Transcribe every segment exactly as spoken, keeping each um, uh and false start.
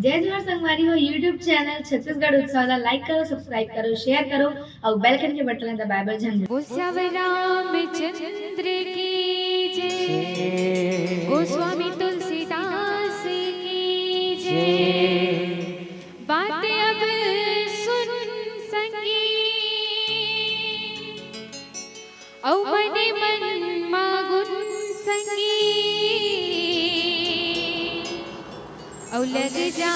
जय जोहार संगवारी हो, YouTube चैनल छत्तीसगढ़ उत्सव ला like करो, subscribe करो, share करो अउ bell icon के बटन ला दबाए बर झन भूलव। बोल सियावर रामचंद्र की जय, गोस्वामी तुलसीदास की जय। बात अब सुन संगी, अउ मने मन मा गुन संगी, अउ लग जा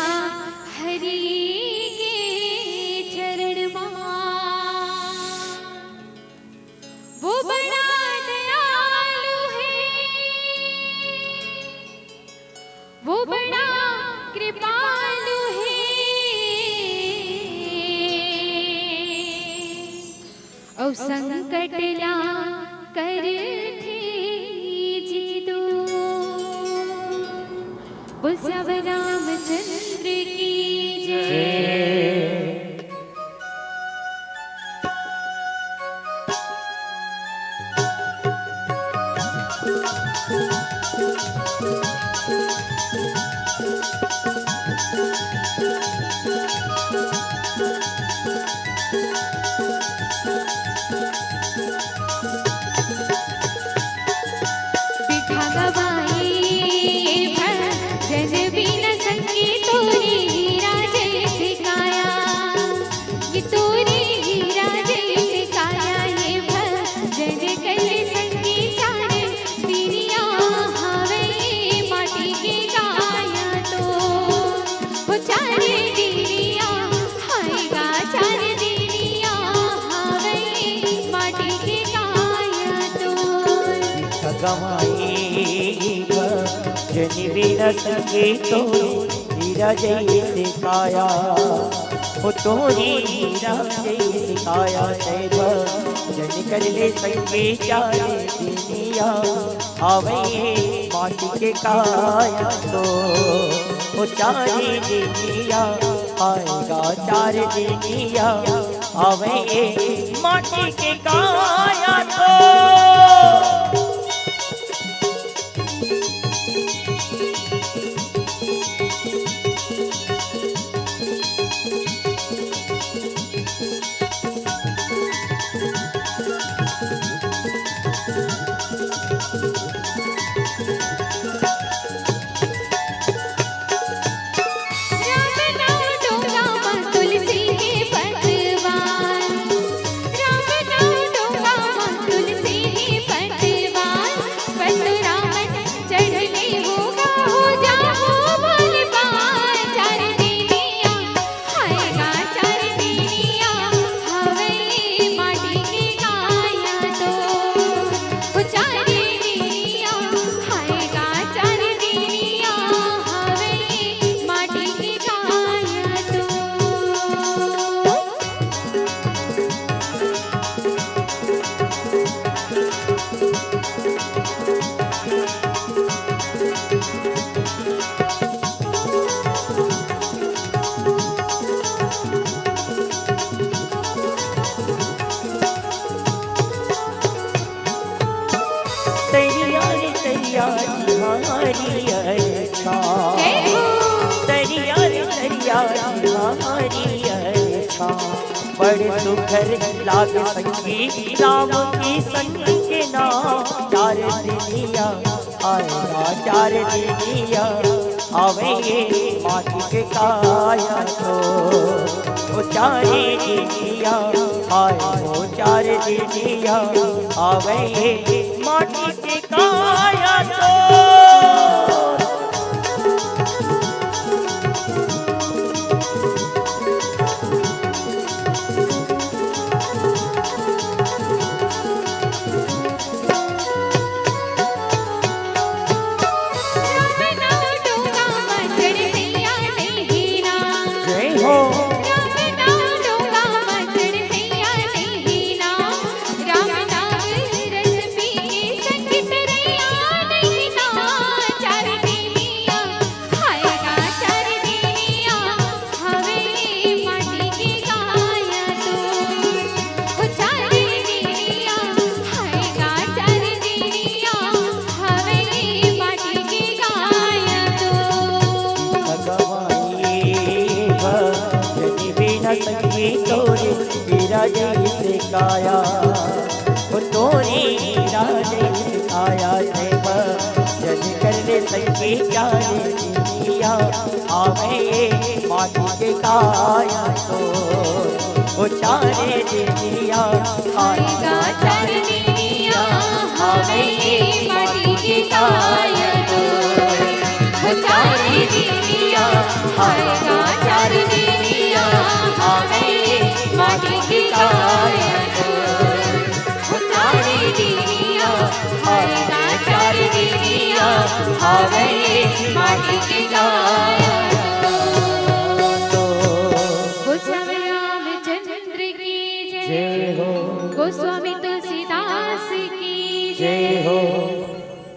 हरि के चरण मा। वो बड़ा दयालु हे, वो बड़ा कृपालु हे, अउ संकट ला करथे जी दूर। बोल सियावर रामचंद्र की जय। बिरथा गवाए भजन बिना संगी तोरे हीरा जैसे काया। ये तोरे हीरा जैसे काया, ये भजन कहे संगी चार दिनिया हवे माटी के काया तो। वो चार दिनिया हाय गा, चार दिनिया हवे माटी के काया तो। गवाई भजन बिना संगी तोरे हीरा जैसे काया। वो तोरे हीरा जैसे काया, तैं भजन कर ले संगी चार दिनिया हवे माटी के काया तो। वो चार दिनिया हवे गा, चार दिनिया हवे माटी के काया तो। राम नाम डोला मा तुलसी के पतवार, राम नाम डोला मा तुलसी के पतवार, पतरामन चढ़ले होगा हो जाओ बोल पार। चार दिनिया हाय गा, चार दिनिया हवे माटी के काया तो। ओ चार दिनिया हाय गा, चार दिनिया हवे माटी के काया तो। तरिया रे तरिया जी हमारी अच्छा। जय हो। तरिया रे तरिया जी हमारी अच्छा। बड़ सुघर लाग संगी राम किसन के नाम। चार दिनिया आएगा चार दिनिया, आवे ये माटी के काया तो। ओ चार दिनिया आए, ओ चार दिनिया आवे ये माटी के काया तो। जय हो। संगी तोरे हीरा जैसे काया, ओ तोरे हीरा जैसे काया। जय जल कर ले संगी चारे दिनिया, आवे माटी के काया तो, ओ चारे दिनिया, आएगा चारे दिनिया, आवे माटी के काया तो, ओ चारे दिनिया, आएगा चारे दिनिया, आवे माटी के काया तो, ओ चारे दिनिया, आएगा चारे दिनिया, आवे माटी के काया।